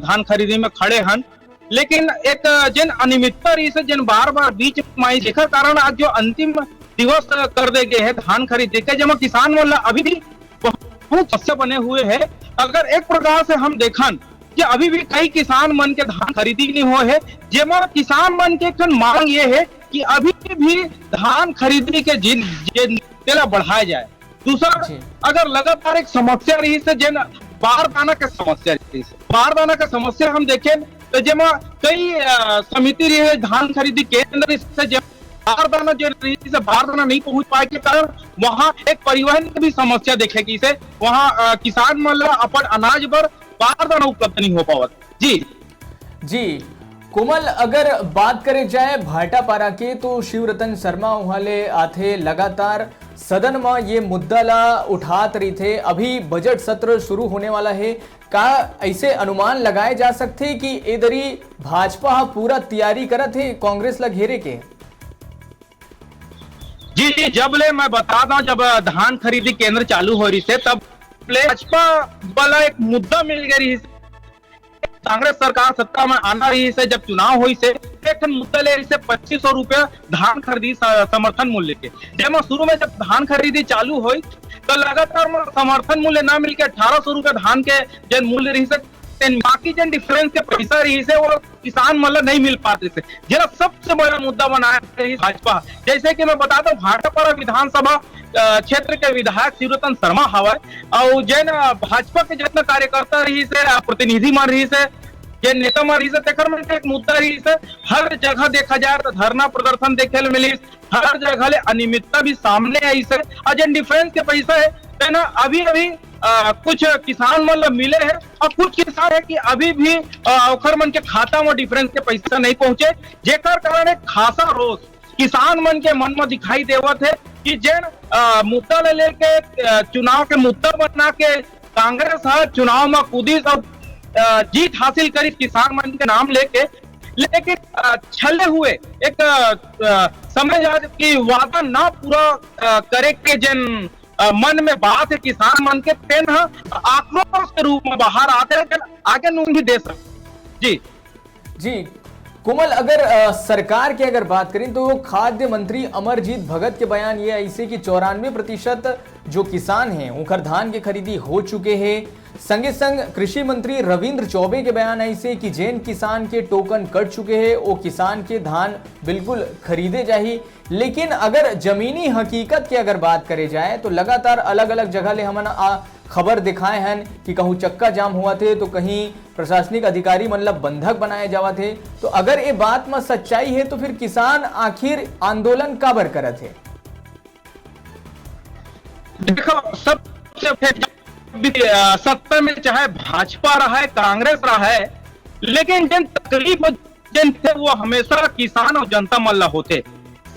धान खरीदी में खड़े हन। लेकिन एक जेन अनियमितता रहिस हे, जेन बार बार बीच में आई, जेकर कारण आज जो अंतिम दिवस कर दे गए है धान खरीदी के, जेमा किसान मन ला अभी भी बहुत समस्या बने हुए है। अगर एक प्रकार से हम देखन कि अभी भी कई किसान मन के धान खरीदी नहीं हो है, जेमा किसान मन के एक ठन मांग ये है कि अभी भी धान खरीदी के जिन, जिन तेला बढ़ाया जाए। दूसरा, अगर लगातार एक समस्या रहिस हे, जेन बारदाना के समस्या रहिस हे, बारदाना के समस्या हम देखें तो जेमा कई समिति रहिस हे, धान खरीदी केंद्र रहिस हे, जेमा बारदाना जे रहिस हे, बारदाना नहीं पहुंच पाए के कारण वहां एक परिवहन के भी समस्या देखे गइस हे। वहां किसान मन ला अपन अनाज बर बारदाना उपलब्ध नहीं हो पावत। जी। जी कोमल, अगर बात करे जाए भाटापारा के तो शिवरतन शर्मा उहाँ ले आथे लगातार सदन म ये मुद्दा ला उठात रहिथे। अभी बजट सत्र शुरू होने वाला हे, का ऐसे अनुमान लगाए जा सकथे कि ए दरी भाजपा ह पूरा तैयारी करत हे कांग्रेस ला घेरे के? जी जी, जब ले मैं बता दूं, जब धान खरीदी केंद्र चालू हो रहिस हे तब ले भाजपा वाला एक मुद्दा मिल गए रहिस हे। कांग्रेस सरकार सत्ता में आना रहिस हे, जब चुनाव होइस हे, एक ठन मुद्दा ले रहिस हे पच्चीस सौ रुपया धान खरीदी समर्थन मूल्य के। जब शुरू में जब धान खरीदी चालू होइस तो लगातार समर्थन मूल्य ना मिलके अठारह सौ रुपया धान के जेन मूल्य रहिस हे, बाकी जेन डिफरेंस के पैसा रहिस हे वो किसान मन ला नहीं मिल पात रहिस हे, जेला सबसे बड़ा मुद्दा बनाए रहिस भाजपा। जैसे कि मैं बता दूं, भाटापारा विधानसभा क्षेत्र के विधायक शिवरतन शर्मा हवय, और जेन भाजपा के जितना कार्यकर्ता रहिस हे, प्रतिनिधि मन रहिस हे, जेन नेता मन रहिस हे, तेकर मन के एक मुद्दा रहिस हे, हर जगह देखा जाए तो धरना प्रदर्शन देखे ल मिलिस, हर जगह ले अनियमितता भी सामने आइस हे, और जेन डिफरेंस के पैसा हे तेन अभी अभी कुछ किसान मन ल मिले हे और कुछ किसान हे कि अभी भी ओखर मन के खाता में डिफरेंस के पैसा नहीं पहुंचे, जेकर कारण एक खासा रोष किसान मन के मन में दिखाई देवत हे कि जेन मुद्दा ले लेके चुनाव के मुद्दा बना के कांग्रेस ह चुनाव में कूदिस और जीत हासिल करिस किसान मन के नाम लेके, लेकिन अ, छले हुए एक अ, अ, समझ आ कि वादा ना पूरा अ, करे के जन अ, मन में बात है किसान मन के, तेन ह आक्रोश के रूप में बाहर आते हैं, आगे नून भी दे सकते। जी। जी, कोमल, अगर अ, सरकार की अगर बात करें तो खाद्य मंत्री अमरजीत भगत के बयान ये ऐसे कि चौरानवे प्रतिशत जो किसान हैं उनकर धान के खरीदी हो चुके हैं। संगे संग कृषि मंत्री रविंद्र चौबे के बयान ऐसे कि जेन किसान के टोकन कट चुके हैं वो किसान के धान बिल्कुल खरीदे जाही। लेकिन अगर जमीनी हकीकत की अगर बात करे जाए तो लगातार अलग-अलग जगह ले हमन आ खबर दिखाए हन कि कहूँ चक्का जाम हुआ थे तो कहीं प्रशासनिक अधिकारी मन ल बंधक बनाए जावत हे। तो अगर ये बात म सच्चाई है तो फिर किसान आखिर आंदोलन काबर करत हे? देखो, सबसे पहले जब भी, अ, सत्ता में चाहे भाजपा रहा है, कांग्रेस रहा है, लेकिन जिन तकलीफ और जिन थे, वो हमेशा किसान और जनता मन ला होते।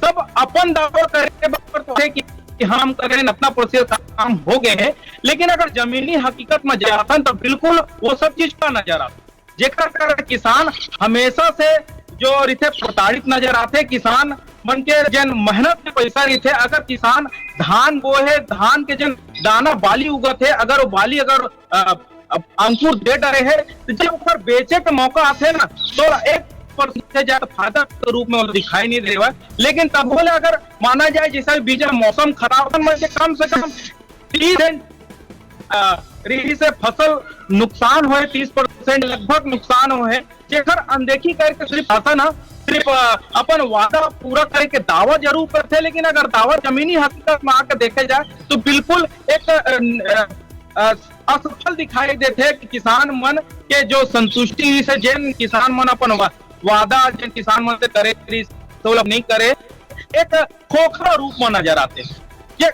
सब अपन दावा करे बर तो है कि, कि हम करें, इतना प्रोसेस काम हो गए हैं, लेकिन अगर जमीनी हकीकत में जाथन तो बिल्कुल वो सब चीज का नजर आता, जेकर कारण किसान हमेशा से जो रिथे प्रताड़ित नजर आते। किसान मन के जन मेहनत के पैसा रिथे, अगर किसान धान बोए है, धान के जन दाना बाली उगत है, अगर वो बाली अगर अ, अब अंकुर दे डरे है, तो जब ओकर बेचे के मौका आथे ना, तो एक परसेंट से ज्यादा फायदा के रूप में ओला दिखाई नहीं देवा। लेकिन तब बोले अगर माना जाए, जैसे बीजा मौसम खराब मन के कम से कम तीस परसेंट, अ, रिही से फसल नुकसान होए, तीस परसेंट लगभग नुकसान होए, जेकर अनदेखी करके सिर्फ शासन ह सिर्फ, अ, अपन वादा पूरा करे के दावा जरूर करथे, लेकिन अगर दावा जमीनी हकीकत में आके देखे जाए, तो बिल्कुल एक, अ, अ, अ, असफल दिखाई देथे कि किसान मन के जो संतुष्टि से जेन किसान मन अपन वा-, वादा जेन किसान मन से करे रिहिस, तो ओला नहीं करे, एक खोखला रूप में नजर आथे। ये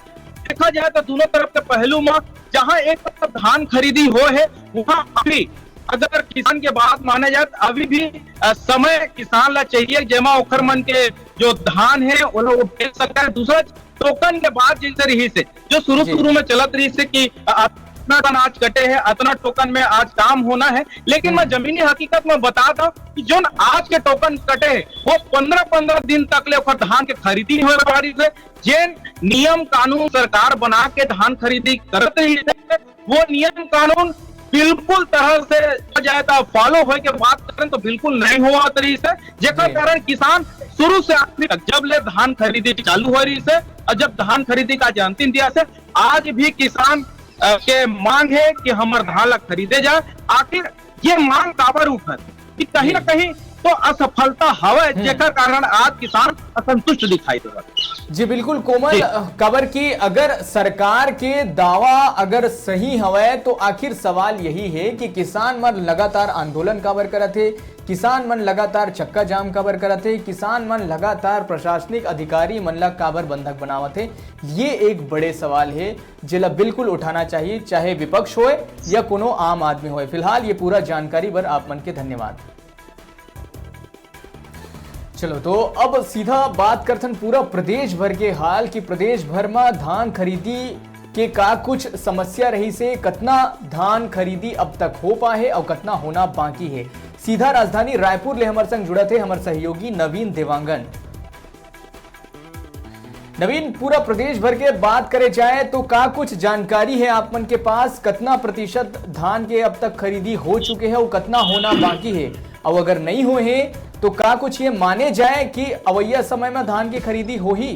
देखा जाए तो दोनों तरफ के पहलू में, जहां एक तरफ धान खरीदी हो है, वहां अभी अगर किसान के बात माने जाए तो अभी भी, अ, समय किसान ला चाहिए, जेमा ओखर मन के जो धान है, ओला वो बेच सकता है। दूसरा, टोकन के बात जैसे रहिस हे, जो शुरू जी। शुरू में चलत रहिस हे कि अ, अतना टन आज कटे है, अतना टोकन में आज काम होना है, लेकिन मैं हम्म। जमीनी हकीकत में बता दूं कि जोन आज के टोकन कटे है, वो पंद्रह पंद्रह दिन तक ले ओकर धान के खरीदी नहीं होए पारिस हे। जेन नियम कानून सरकार बना के धान खरीदी करत रहिस हे, वो नियम कानून बिल्कुल तरह से कहा जाए तो फॉलो होए के बात करें तो बिल्कुल नहीं होवत रहिस हे, जेकर जी। कारण किसान शुरू से आखिरी तक जब ले धान खरीदी चालू हो रहिस हे और जब धान खरीदी का आज अंतिम दिवस हे, आज भी किसान, अ, के मांग है कि हमर धान ला खरीदे जाए। आखिर ये मांग काबर उठत कि कहीं ना जी। कहीं तो असफलता हवय, हम्म। जेकर कारण आज किसान असंतुष्ट दिखाई देवत। जी बिल्कुल कोमल, जी। अ, काबर कि अगर सरकार के दावा अगर सही हवय तो आखिर सवाल यही है कि किसान मन लगातार आंदोलन काबर करत हे, किसान मन लगातार चक्का जाम काबर करत हे, किसान मन लगातार प्रशासनिक अधिकारी मन ला काबर बंधक बनावत हे, ये एक बड़े सवाल है, जेला बिल्कुल उठाना चाहिए, चाहे विपक्ष होए या कोनो आम आदमी होए। फिलहाल ये पूरा जानकारी बर आप मन के धन्यवाद। चलो, तो अब सीधा बात करथन पूरा प्रदेश भर के हाल कि प्रदेश भर म धान खरीदी के का कुछ समस्या रहिस हे, कतना धान खरीदी अब तक हो पाए हे अउ कतना होना बाकी हे। सीधा राजधानी रायपुर ले हमर संग जुड़त हे हमर सहयोगी नवीन देवांगन। नवीन, पूरा प्रदेश भर के बात करे जाए तो का कुछ जानकारी है आप मन के पास, कतना प्रतिशत धान के अब तक खरीदी हो चुके हे अउ कतना होना बाकी हे, अउ अगर नहीं होए हे तो का कुछ ये माने जाए कि अवइया समय में धान के खरीदी होही?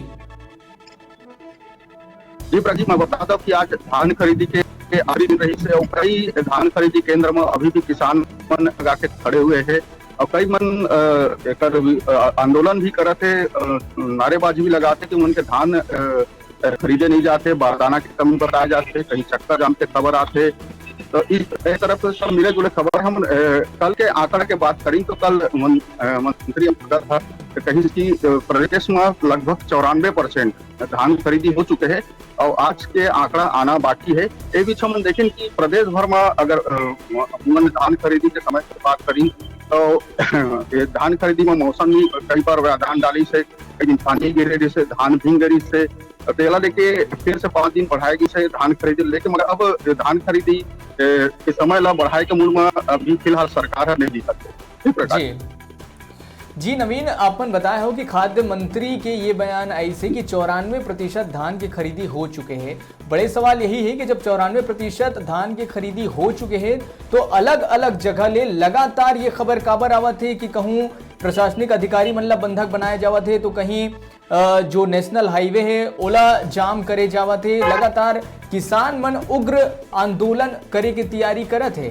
जी प्रदीप, मैं बता दूं कि आज धान खरीदी के आखिरी दिन रहिस हे अउ कई धान खरीदी केंद्र में अभी भी किसान मन लगा के खड़े हुए हे अउ कई मन, अ, एकर वि-, अ, आंदोलन भी करत हे, अ, नारेबाजी भी लगात हे कि उनके धान, अ, खरीदे नहीं जाते, बारदाना की कमी बताए जाते, कहीं चक्का जाम के खबर आते। तो इस, इस तरफ से सब मिले जुले खबर। हम, अ, कल के आंकड़ा के बात करें तो कल मन-, अ, मंत्री भगत ह कहिस कि, अ, प्रदेश में लगभग चौरानवे परसेंट धान खरीदी हो चुके हे अउ आज के आंकड़ा आना बाकी हे। ए बीच हमन देखेन कि प्रदेश भर में अगर, अ, हमन धान खरीदी के समय के बात करी तो ये धान खरीदी में मौसम भी कई बार व्यवधान डालिस हे, कई दिन पानी गिरे रिहिस हे, धान भींग गिरिस हे, तेला लेके फिर से पाँच दिन बढ़ाए गिस हे धान खरीदी लेके, मगर अब धान खरीदी, ए, के समय ला बढ़ाए के मूड में अभी फिलहाल सरकार ह नहीं दिखत हे। ठीक प्रकार जी। जी नवीन, आपन बताए हो कि खाद्य मंत्री के ये बयान आइस हे कि चौरानवे प्रतिशत धान के खरीदी हो चुके हे। बड़े सवाल यही हे कि जब चौरानवे प्रतिशत धान के खरीदी हो चुके हे, तो अलग-अलग जगह ले लगातार ये खबर काबर आवत हे कि कहूँ प्रशासनिक अधिकारी मन ला बंधक बनाए जावत हे, तो कहीं, अ, जो नेशनल हाईवे हे, ओला जाम करे जावत हे। लगातार किसान मन उग्र आंदोलन करे के तैयारी करत हे।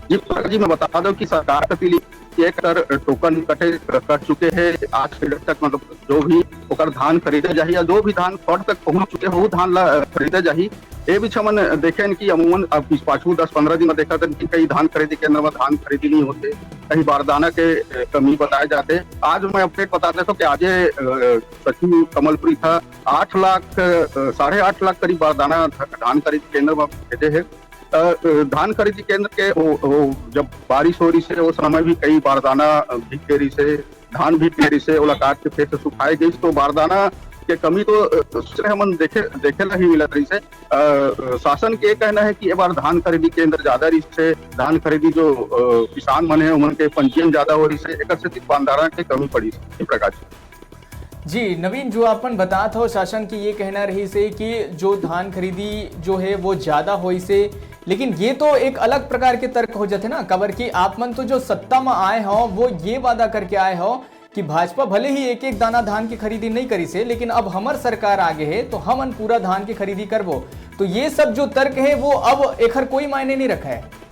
जी, प्रकाश जी, मैं बता दूं कि सरकार कति ले एक कर टोकन कटे, कट चुके हे। आज के डेट तक, मतलब, जो भी ओकर धान खरीदे जाही या जो भी धान खड़ तक पहुंच चुके हे, वो धान ला खरीदे जाही। ए बीच हमन देखेन कि अमूमन अब इस पाछू दस पंद्रह दिन में देखा था कि कई धान खरीदी केंद्र में धान खरीदी नहीं होते, कहीं बारदाना के, अ, कमी बताए जाते। आज मैं अपडेट बता देता हूँ कि आजे, अ, सचिव कमलप्रीत ह आठ लाख, अ, साढ़े आठ लाख करीब बारदाना ध-, धान खरीद केंद्र में भेजे हे। अ, अ, धान खरीदी केंद्र के वो, वो जब बारिश हो रही से, वो समय भी कई बारदाना, अ, भीग गे रही से, धान भीग गे रही से, ओला काट के फेर से सुखाए गई, तो बारदाना के कमी तो, अ, सोच रहे हमन देखे, देखे ला ही मिलत रही से। अ, अ, शासन के ये कहना है कि ये बार धान खरीदी केंद्र ज्यादा रही से, धान खरीदी जो, अ, किसान मन है, उमन के पंजीयन ज्यादा हो रही से, एकर सेती बारदाना के कमी पड़ी से। प्रकाश। जी नवीन, जो आपन बतात हो, शासन के ये कहना रही से कि जो धान खरीदी जो है वो ज्यादा होई से, लेकिन ये तो एक अलग प्रकार के तर्क हो जाते ना, काबर कि आप मन तो जो सत्ता में आए हो वो ये वादा करके आए हो कि भाजपा भले ही एक एक दाना धान की खरीदी नहीं करी से, लेकिन अब हमर सरकार आगे है तो हमन पूरा धान की खरीदी करबो। तो ये सब जो तर्क है वो अब एखर कोई मायने नहीं रखा है।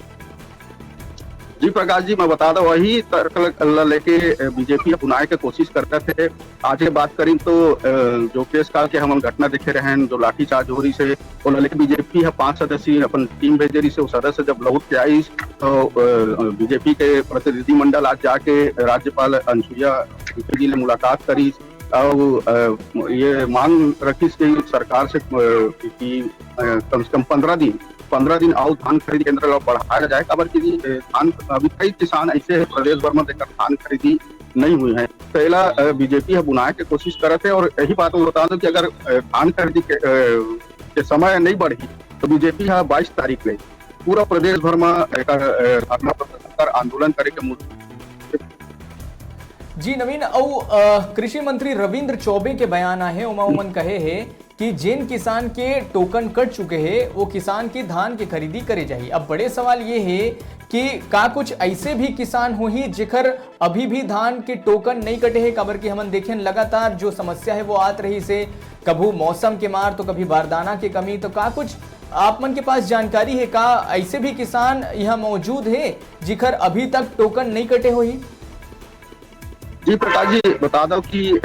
जी प्रकाश जी, मैं बता दूं, वही तर्क ल-, ल-, लेके, अ, बीजेपी अपनाए के कोशिश करत हे। आज के बात करी तो, अ, जो पेश काल के हमन घटना देखे रहन, जो लाठीचार्ज हो रही से, ओला लेके बीजेपी ह पांच सदस्यीय अपन टीम भेजे रही से, वो सदस्य जब लौट के आइस, तो, अ, बीजेपी के प्रतिनिधिमंडल आज जाके राज्यपाल अनुसुईया उइके जी ले मुलाकात करिस। अउ, अ, ये मांग रखिस कि सरकार से, अ, कि, अ, कम से कम पंद्रह दिन, पंद्रह दिन अउ धान खरीद केंद्र ला बढ़ाया जाए, काबर कि, अ, धान अभी कई किसान ऐसे हे प्रदेश भर में जेकर धान खरीदी नहीं हुई है। तो एला, अ, बीजेपी ह बुनाए के कोशिश करत हे और यही बात मैं बता दूं कि अगर, अ, धान खरीदी के, अ, के समय नहीं बढ़ी तो बीजेपी ह बाईस तारीख ले पूरा प्रदेश भर में एकर, अ, धरना प्रदर्शन कर आंदोलन करे के मूड। जी नवीन, अउ, अ, कृषि मंत्री रविंद्र चौबे के बयान आहे, ओमा ओमन कहे हे कि जेन किसान के टोकन कट चुके हे, वो किसान के धान के खरीदी करे जाही। अब बड़े सवाल ये हे कि का कुछ ऐसे भी किसान होही जेकर अभी भी धान के टोकन नहीं कटे हे, काबर कि हमन देखेन लगातार जो समस्या है वो आत रही से, कभू मौसम के मार तो कभी बारदाना के कमी, तो का कुछ आप मन के पास जानकारी है, का ऐसे भी किसान यहाँ मौजूद है जिखर अभी तक टोकन नहीं कटे होही? जी प्रकाश जी, बता दो कि, अ,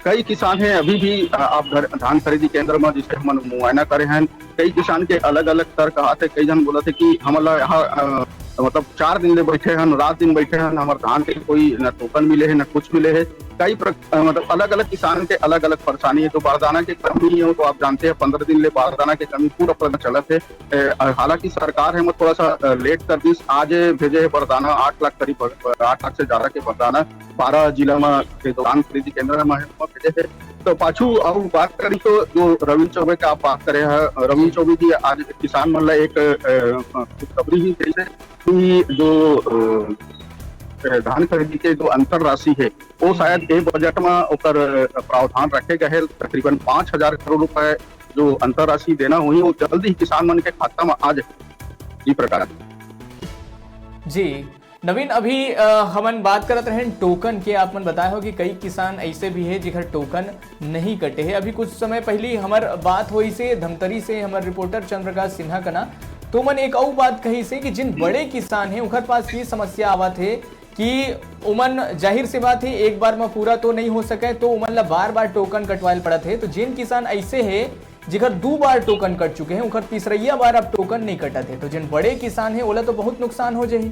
कई किसान हैं अभी भी, अ, आप घर धान खरीदी केंद्र में जिसे हमन मुआयना करे हैं, कई किसान के अलग-अलग तर्क आते, कई झन बोलत हे कि हमन ला यहाँ, अ, मतलब चार दिन ले बैठे हन, रात दिन बैठे हन, हमर धान के कोई न टोकन मिले हे, न कुछ मिले हे। कई प्र-, अ, मतलब अलग-अलग किसान के अलग-अलग परेशानी है। तो बारदाना के कमी है, तो आप जानते हैं पंद्रह दिन ले बारदाना के कमी पूरा प्रदेश चलत हे। ए, अ, हालांकि सरकार हे, थोड़ा सा, अ, लेट कर दिस। आज भेजे हे बारदाना आठ लाख करीब, ब-, आठ लाख से ज्यादा के बारदाना बारह जिला में के धान खरीदी केंद्र में हे, वहाँ भेजे हे। तो पाछू अउ बात करी तो जो रविंद्र चौबे का आप बात करे हैं, रविंद्र चौबे जी आज किसान मन ला एक, अ, अ, खुशखबरी भी दी है कि जो, अ, अ, धान खरीदी के जो अंतर राशि है, वो शायद ए बजट में ओकर, अ, प्रावधान रखे गए हैं। तकरीबन पाँच हजार करोड़ रुपए जो अंतर राशि देना हुई, वो जल्द ही किसान मन के खाता में आ जाए। जी प्रकाश। जी नवीन, अभी, अ, हमन बात करत रहेन टोकन के। आप मन बताए हो कि कई किसान ऐसे भी है जिखर टोकन नहीं कटे है। अभी कुछ समय पहली हमर बात होई से धमतरी से हमर रिपोर्टर चंद्रप्रकाश सिन्हा कना, तो मन एक अउ बात कही से कि जिन बड़े किसान हैं उखर पास ये समस्या आवत है कि उमन जाहिर सी बात है एक बार में पूरा तो नहीं हो सके, तो उमन ला बार बार टोकन कटवाए पड़त है। तो जिन किसान ऐसे है जिखर दू बार टोकन कट चुके हैं, उखर तीसरैया बार अब टोकन नहीं कटत है, तो जिन बड़े किसान है ओला तो बहुत नुकसान हो जाही।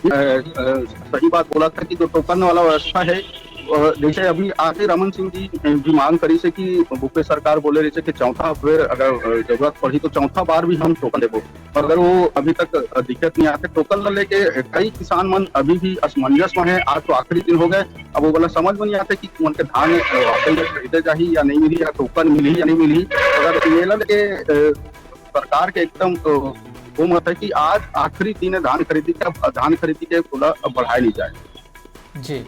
अ, अ, सही बात बोला था कि जो टोकन वाला व्यवस्था है, अ, जैसे अभी आगे रमन सिंह जी भी मांग करी से कि भूपेश सरकार बोले रही से कि चौथा बेर अगर, अ, जरूरत पड़ी तो चौथा बार भी हम टोकन देबो, मगर वो अभी तक, अ, दिक्कत नहीं आते। टोकन ल लेके कई किसान मन अभी भी असमंजस में है। आज तो आखिरी दिन हो गए, अब वो वाला समझ में नहीं आते कि उनके धान, अ, वाकई में खरीदे जाही या नहीं मिली, या टोकन मिली या नहीं मिली। अगर ये ल लेके, अ, सरकार के एकदम, अ, वो मत है कि आज आखिरी दिन है धान खरीदी के, अब धान खरीदी के ओला अब बढ़ाए नहीं जाए। जी।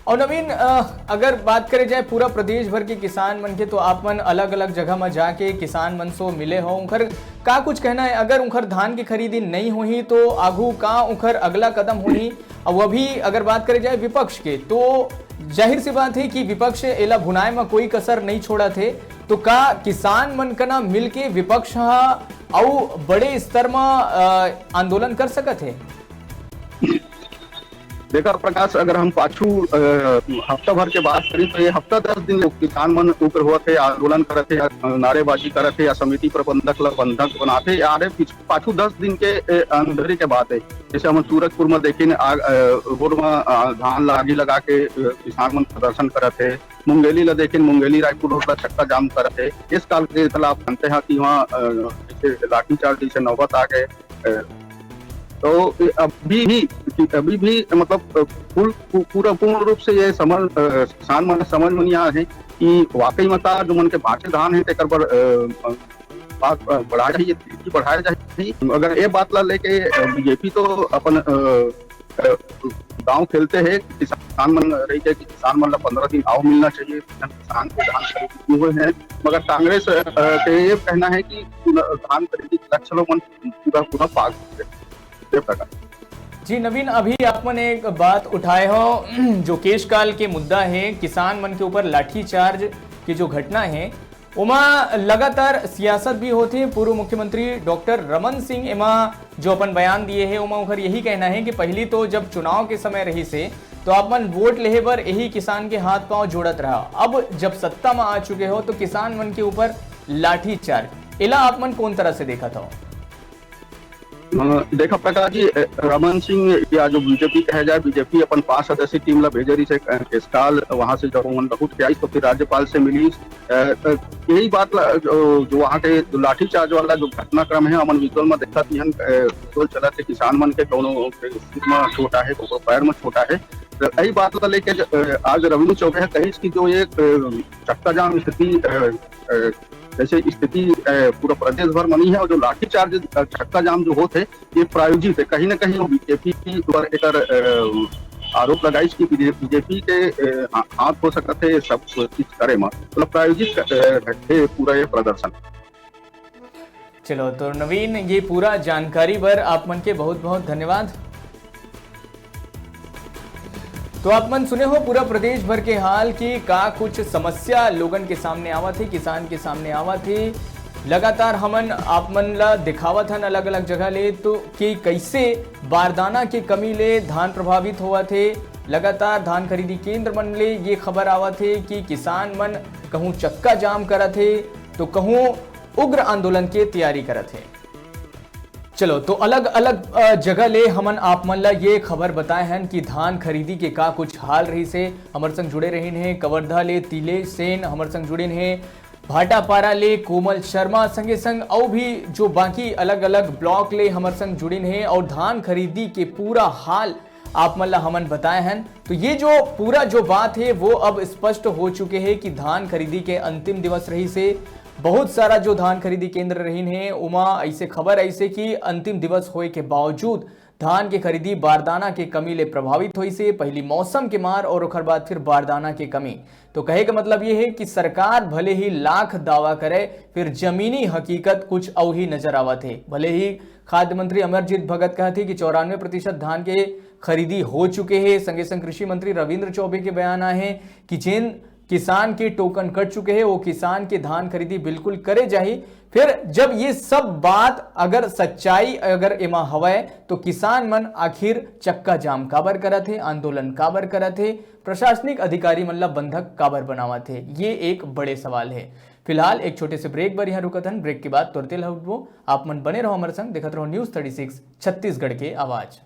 और नवीन, अ, अगर बात करे जाए पूरा प्रदेश भर के किसान मन के, तो आप मन अलग-अलग जगह म जाके किसान मन सो मिले हो, उनकर का कुछ कहना है? अगर उनकर धान के खरीदी नहीं होही, तो आगू का उनकर अगला कदम होही? और वो भी अगर बात करे जाए विपक्ष के, तो जाहिर सी बात है कि विपक्ष एला भुनाए म कोई कसर नहीं छोड़त हे। तो का किसान मन कना मिलके विपक्ष ह अउ बड़े स्तर म, अ, आंदोलन कर सकत हे? देखा प्रकाश, अगर हम पाछू, अ, हफ्ता भर के बात करी, तो ये हफ्ता दस दिन लोग किसान मन उग्र होत हे, आंदोलन करत हे, या नारेबाजी करत हे, या समिति प्रबंधक ला बंधक बनात हे, या रे पिछ-, पाछू दस दिन के, ए, अंधेरी के बात है। जैसे हम सूरजपुर में देखें, आ, अ, रोड में, अ, धान ला आगी लगा के, अ, किसान मन प्रदर्शन करत हे। मुंगेली ला देखें, मुंगेली रायपुर रोड ला चक्का जाम करत हे। इस काल के तला आप जानते हैं कि वहाँ, अ, जैसे लाठीचार्ज जैसे नौबत आ गए। अ, तो अभी भी, अभी भी मतलब, अ, पूर्ण, पू-, पूरा पूर्ण रूप से ये समझ, अ, किसान मन समझ में नहीं आ रहे कि वाकई में का जो मन के बाँचे धान है, तेकर बर, अ, अ, बात, अ, बढ़ाया जाही, ये बढ़ाया जाही। अगर ये बात ला लेके, अ, बीजेपी तो अपन, अ, अ, दांव खेलते हैं किसान मन रही के कि किसान मन ला पंद्रह दिन अउ मिलना चाहिए, किसान के धान खरीदी हुए हैं, मगर कांग्रेस, अ, के ये कहना है कि धान खरीदी के लक्ष्य लोग मन पूरा पूरा पास होते हैं। ये प्रकार। जी नवीन, अभी आप मन एक बात उठाए हो, जो केशकाल के मुद्दा है, किसान मन के ऊपर लाठीचार्ज की जो घटना है, ओमा लगातार सियासत भी होथे। पूर्व मुख्यमंत्री डॉक्टर रमन सिंह एमा जो अपन बयान दिए हे, ओमा ओकर यही कहना है कि पहली तो जब चुनाव के समय रहिस हे, तो आप मन वोट लेहे बर यही किसान के हाथ पांव जोड़त रहा। अब जब सत्ता में आ चुके हो, तो किसान मन के ऊपर लाठीचार्ज, एला आप मन कौन तरह से देखत हो? अ, देखा प्रकाश जी, अ, रमन सिंह या जो बीजेपी कहे जाए, बीजेपी अपन पांच सदस्यीय टीम ला भेजे रहिस हे, अ, केशकाल, वहां से जब ओमन लहुट के आइस तो फिर राज्यपाल से मिलिस। अ, अ, यही बात ला, जो, जो वहां के जो लाठीचार्ज वाला जो घटनाक्रम है, हमन विजुअल में देखत ही हन, अ, विजुअल चलत हे, किसान मन के कोनो में चोट आहे, कोनो पैर में चोट आहे। तो यही बात ला लेके ज-, अ, आज रविंद्र चौबे ह कहिस कि जो ये, अ, चक्का जाम स्थिति, अ, अ, जैसे स्थिति, अ, पूरा प्रदेश भर में नहीं है, और जो लाठीचार्ज, अ, चक्का जाम जो होत हे, ये प्रायोजित है। कहीं ना कहीं वो बीजेपी पर एकर, अ, आरोप लगाइस कि बीजे-, बीजेपी के, अ, हा-, हाथ हो सकत हे सब चीज करे में, मतलब प्रायोजित क-, अ, हे पूरा ये प्रदर्शन। चलो, तो नवीन, ये पूरा जानकारी बर आप मन के बहुत बहुत धन्यवाद। तो आप मन सुने हो पूरा प्रदेश भर के हाल कि का कुछ समस्या लोगन के सामने आवत हे, किसान के सामने आवत हे। लगातार हमन आप मन ला दिखावत हन अलग-अलग जगह ले, तो कि कैसे बारदाना के कमी ले धान प्रभावित होवत हे। लगातार धान खरीदी केंद्र मन ले ये खबर आवत हे कि किसान मन कहूँ चक्का जाम करत हे, तो कहूँ उग्र आंदोलन के तैयारी करत हे। चलो, तो अलग-अलग, अ, जगह ले हमन आप मन ला ये खबर बताए हन कि धान खरीदी के का कुछ हाल रहिस हे। हमर संग जुड़े रहिन हे कवर्धा ले तिलेश सेन, हमर संग जुड़िन हे भाटापारा ले कोमल शर्मा, संगे संग अउ भी जो बाकी अलग-अलग ब्लॉक ले हमर संग जुड़िन हे और धान खरीदी के पूरा हाल आप मन ला हमन बताए हन। तो ये जो पूरा जो बात हे वो अब स्पष्ट हो चुके हे कि धान खरीदी के अंतिम दिवस रहिस हे। बहुत सारा जो धान खरीदी केंद्र रहिन हे, ओमा ऐसे खबर ऐसे कि अंतिम दिवस होए के बावजूद धान के खरीदी बारदाना के कमी ले प्रभावित होइस हे। पहली मौसम के मार और ओकर बाद फिर बारदाना के कमी। तो कहे का मतलब ये हे कि सरकार भले ही लाख दावा करे, फिर जमीनी हकीकत कुछ अउ ही नजर आवत हे। भले ही खाद्य मंत्री अमरजीत भगत कहत हे कि चौरानवे प्रतिशत धान के खरीदी हो चुके हे। संगे संग कृषि मंत्री रविंद्र चौबे के बयान आए हे कि जेन किसान के टोकन कट चुके हे, वो किसान के धान खरीदी बिल्कुल करे जाही। फिर जब ये सब बात अगर सच्चाई अगर एमा हवय, तो किसान मन आखिर चक्का जाम काबर करत हे, आंदोलन काबर करत हे, प्रशासनिक अधिकारी मन ला बंधक काबर बनावत हे, ये एक बड़े सवाल हे। फिलहाल एक छोटे से ब्रेक बर यहाँ रुकत हन। ब्रेक के बाद तुरते लौटबो। आप मन बने रहो हमर संग, देखत रहो News Thirty Six छत्तीसगढ़ के आवाज।